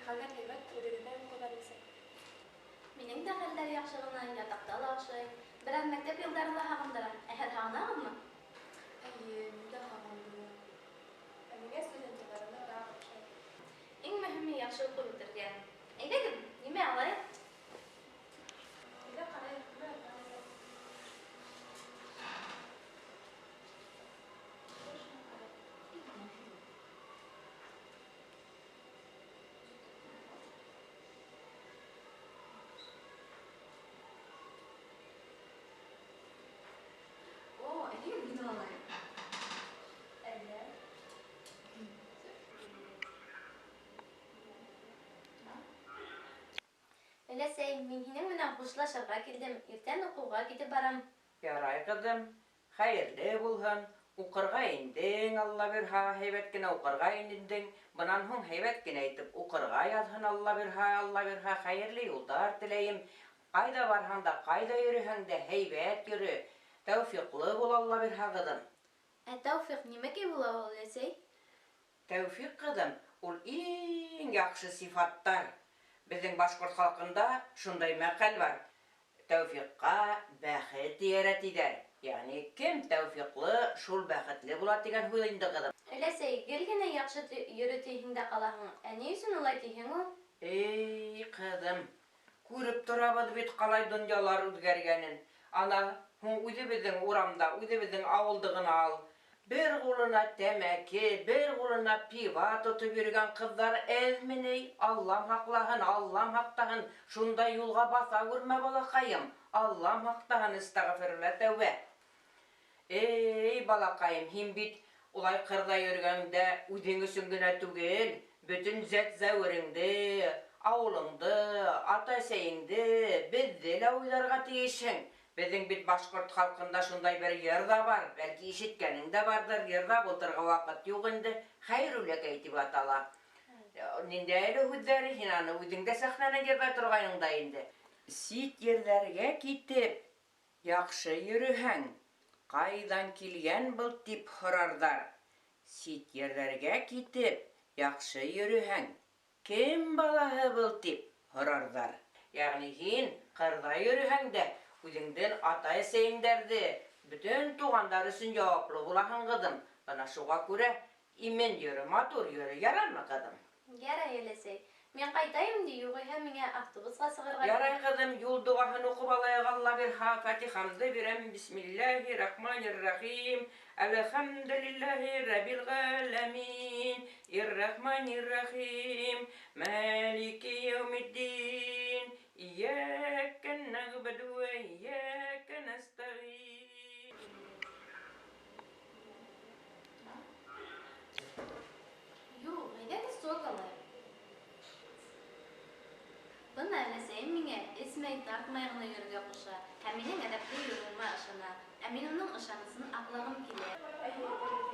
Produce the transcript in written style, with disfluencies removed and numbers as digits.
Хәлдәр һәйбәт, үҙегеҙҙә уҡыуҙар нисек? Минең дә хәлдәр яҡшы ғына, ятаҡта ла оҡшай. Бер аҙ мәктәп йылдары ла һағындыра. Ә һеҙ һағынаһығыҙмы? Эйе, мин дә һағындым. Ә миңә студент йылдары нығыраҡ оҡшай. Иң мөһиме яҡшы уҡып бөтөргә. Әйҙәгеҙ, нимә алайыҡ? Әйҙә ҡарайыҡ, нимә арзан икән? Шуны ҡарайыҡ. О, әйҙәгеҙ быны алайыҡ. Әйҙә. Өләсәй, мин һинең менән хушлашырға килдем. Иртән уҡыуға китеп барам. Ярай, ҡыҙым, хәйерле булһын. Уҡырға индең, Алла бирһә, һәйбәт кенә уҡырға индең. Бынан һуң һәйбәт кенә итеп уҡырға яҙһын, Алла бирһә, Алла бирһә, хәйерле юлдар теләйем. Ҡайҙа барһаң да, ҡайҙа йөрөһәң дә, һәйбәт йөрө. Тәүфиҡлы бул, Алла бирһә, ҡыҙым. Ә тәүфиҡ нимәкәй була ул, өләсәй? Тәүфиҡ, ҡыҙым, ул иң яҡшы сифаттар. Беҙҙең башҡорт халҡында шундай мәҡәл бар. Тәүфиҡҡа бәхет эйәрә тиҙәр. Йәғни кем тәүфиҡлы, шул бәхетле була тигән һүҙ инде, ҡыҙым. Өләсәй, гел генә яҡшы йөрө тиһең дә ҡалаһың. Ә ни өсөн улай тиһең ул? Эй, ҡыҙым, күреп торабыҙ бит ҡалай донъялар үҙгәргәнен. Ана, һуң үҙебеҙҙең урамда, үҙебеҙҙең ауылды ғына ал. Бер ҡулына тәмәке, бер ҡулына пива тотоп йөрөгән ҡыҙҙар әҙме ни? Аллам һаҡлаһын, Аллам һаҡтаһын, шундай юлға баҫа күрмә, балаҡайым. Аллам һаҡтаһын, әстәғфирулла, тәүбә. Эй, балаҡайым, һин бит улай ҡырҙа йөрөгәндә үҙең өсөн генә түгел, бөтөн зәт-зәүереңде, ауылыңды, ата-әсәйеңде, беҙҙе лә уйларға тейешһең. Беҙҙең бит башҡорт халҡында шундай бер йыр ҙа бар, бәлки ишеткәнең дә барҙыр, йырлап ултырырға ваҡыт юҡ инде, Хәйрүләкәй тип атала. Ниндәй әле һүҙҙәре, һин аны үҙең дә сәхнәнән йырлай торғайның да инде. Сит ерҙәргә китеп, яҡшы йөрөһәң, ҡайҙан килгән был тип һорарҙар. Сит ерҙәргә китеп, яҡшы йөрөһәң, кем балаһы был тип һорарҙар. Йәғни һин ҡырҙа йөрөһәң дә, үҙеңдең атай-әсәйеңдәрҙе, бөтөн туғандар өсөн яуаплы булаһың, ҡыҙым. Бына шуға күрә имен йөрө, матур йөрө, ярармы, ҡыҙым? Ярай, өләсәй. Мин ҡайтайым инде, юғиһә миңә автобусҡа сығырға Ярай, кәрәк. ҡыҙым, юл доғаһын уҡып алайыҡ, Алла бирһә, фатихамды бирәм, бисмилләһи рахмани рахим, әлхәмдүлилләһи рәбил ғәләмин, иррахмани рахим, малики яумиддин, iyyaка нәғбуду вә iyyaка нәстәғин. Юҡ, әйҙәгеҙ сок алайыҡ. Бына өләсәйем миңә эсмәй, тартмай ғына йөрөргә ҡуша һәм минең әҙәпле йөрөүемә ышана. Ә мин уның ышанысын аҡлағым килә. Эйе, дөрөҫ.